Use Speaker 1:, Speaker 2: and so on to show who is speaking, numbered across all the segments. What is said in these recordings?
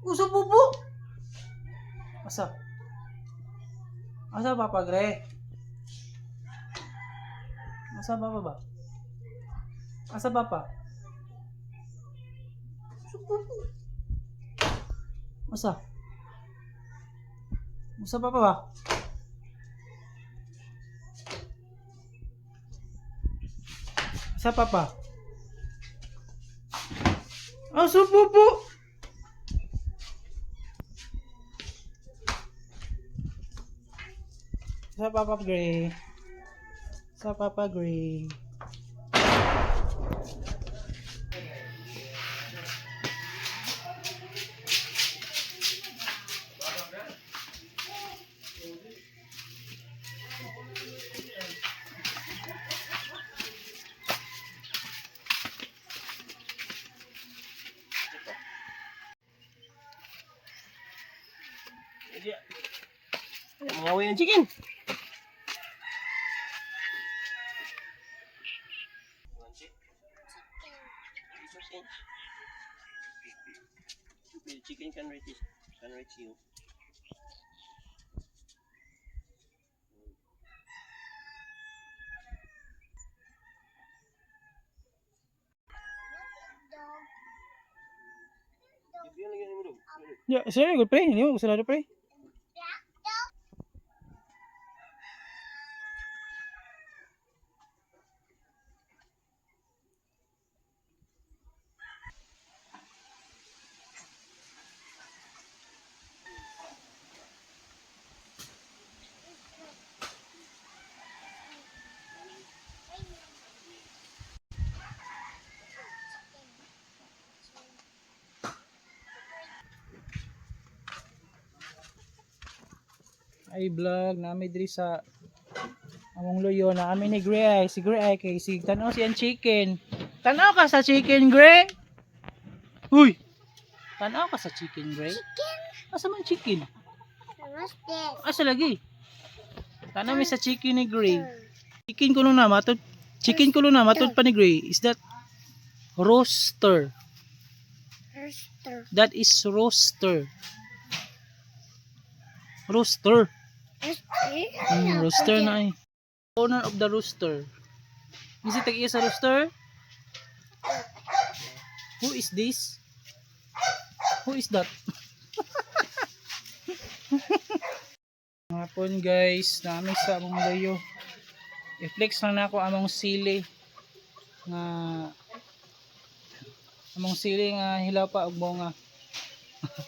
Speaker 1: Usa bubo. Asa? Asa papa, Gre? Asa papa ba? Asa papa? Usa bubo. Asa? Asa papa ba? Asa papa? Asa bubo? Sa Papa Gray. Sa Papa Gray.
Speaker 2: Mga ng chicken. It's okay. The chicken can reach it, can reach you.
Speaker 1: Yeah, sila good, pre. Hindi mo sila, pre. Ay vlog nami diri sa among luyo na ami ni Gray. Si Gray kay sig tanaw siyang chicken. Tanaw ka sa chicken, Gray. Uy. Tanaw ka sa chicken, Gray.
Speaker 3: Chicken?
Speaker 1: Asa man chicken?
Speaker 3: What's this?
Speaker 1: Asa lagi? Tanaw mi sa chicken ni Gray. Chicken kuno na matod. Chicken kuno na matod pa ni Gray. Is that rooster?
Speaker 3: Rooster.
Speaker 1: That is rooster. Rooster.
Speaker 3: Rooster?
Speaker 1: Rooster na eh. Owner of the rooster. Is it tag sa rooster? Who is this? Who is that? Hapon, guys, nami sa among layo. I-flex lang nako among sili nga among sili nga hilaw pa og bunga.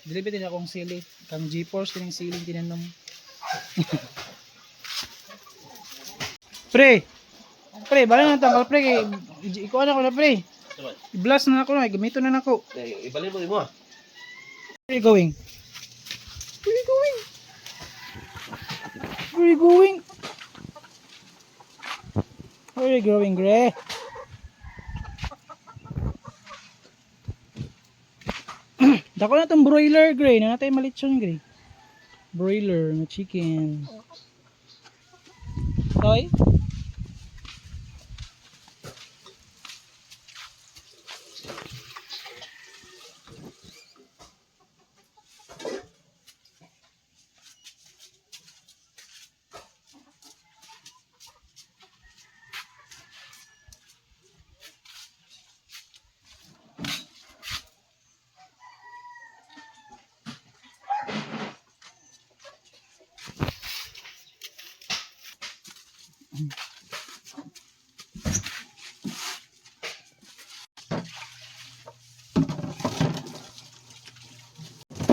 Speaker 1: Dili ba din akong sili? Kang G-Force kining sili tinanom. Pre. Pre, bala na tanggal, pre, kay ikuan ako na, pre. I-blast na ako na, gamiton na nako.
Speaker 2: Eh, ibalin mo mo ah.
Speaker 1: Where are you going? Where are you going? Where are you going? Where are you going, Gray? Dako na itong broiler, Gray. Na natin malit yun, Gray. Broiler na chicken. Toy?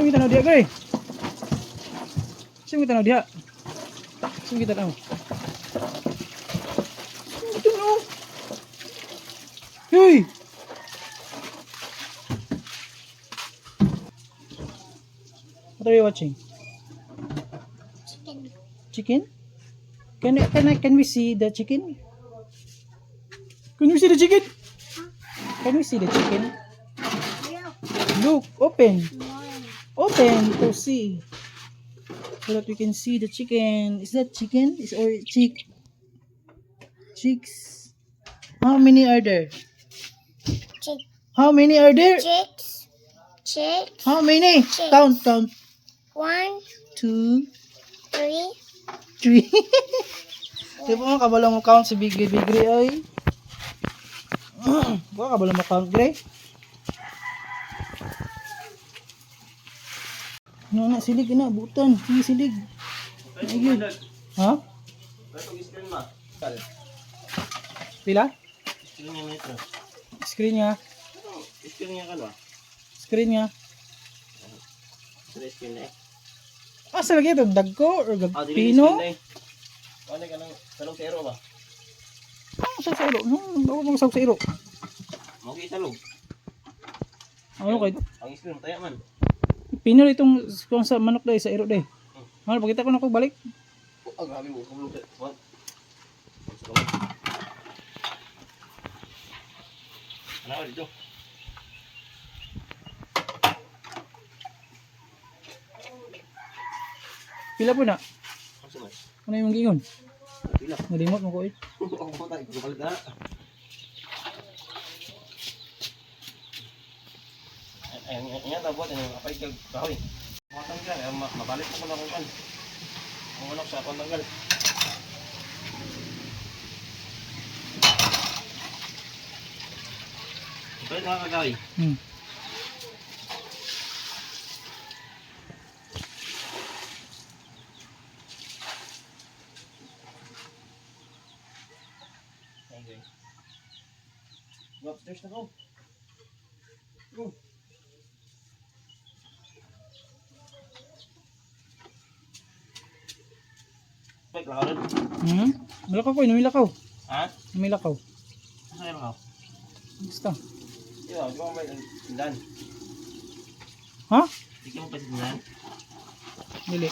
Speaker 1: Saan kita tanaw diha, Gray? Saan kita tanaw diha? Saan kita tanaw? Saan kita tanaw? Hey! What are you watching?
Speaker 3: Chicken.
Speaker 1: Chicken? Can we see the chicken? Can we see the chicken? Can we see the chicken?
Speaker 3: Look.
Speaker 1: Look, open.
Speaker 3: More.
Speaker 1: Open to see so that we can see the chicken. Is that chicken? Is or chick? Chicks. How many are there?
Speaker 3: Chick.
Speaker 1: How many are there?
Speaker 3: Chicks. Six.
Speaker 1: How many?
Speaker 3: Six.
Speaker 1: Count, count.
Speaker 3: 1,
Speaker 1: 2,
Speaker 3: 3.
Speaker 1: 3. Di ba mo kabalo mo count si Big Big Gray ay? Ba kabalo mo count, Gray? No na silig na butan, sige silig. Ayun. Ha?
Speaker 2: Pero screen ma. Kal.
Speaker 1: Pila?
Speaker 2: Screen niya metro.
Speaker 1: Screen nga.
Speaker 2: Screen niya kalwa.
Speaker 1: Screen nga.
Speaker 2: Sa screen na eh.
Speaker 1: Asa lagi ito? Dagko or
Speaker 2: Ah, dili
Speaker 1: pino?
Speaker 2: screen na eh. Ano ka nang salog sa ero ba?
Speaker 1: Ah, sa iro. No, bago mo sa iro.
Speaker 2: Mo gi salog.
Speaker 1: Ano kay
Speaker 2: Ang screen taya man.
Speaker 1: pino itong kung sa manok day sa iro day. Ano pakita ko na ko balik.
Speaker 2: Oh, grabe mo kabulog. What? Ano dito?
Speaker 1: Pila po na?
Speaker 2: Ano man?
Speaker 1: Ano yung gingon?
Speaker 2: Pila.
Speaker 1: Nalimot mo ko eh.
Speaker 2: Ako po tayo, kapalit na. Ay, ay, ay, tabot, ay, apay kag kahoy. Matanggal, ay, mabalit ko na kung kan. Ang manok sa akong tanggal. Palit na kagahoy. Ay, guys. Go upstairs na ko. Go. Wait, lakaw.
Speaker 1: Malakaw ko, numilakaw.
Speaker 2: Ha?
Speaker 1: Numilakaw.
Speaker 2: Saan kayo lakaw?
Speaker 1: Basta.
Speaker 2: Di ba, di ba may tindahan?
Speaker 1: Ha?
Speaker 2: Di ka mo pa sa tindahan?
Speaker 1: Dili.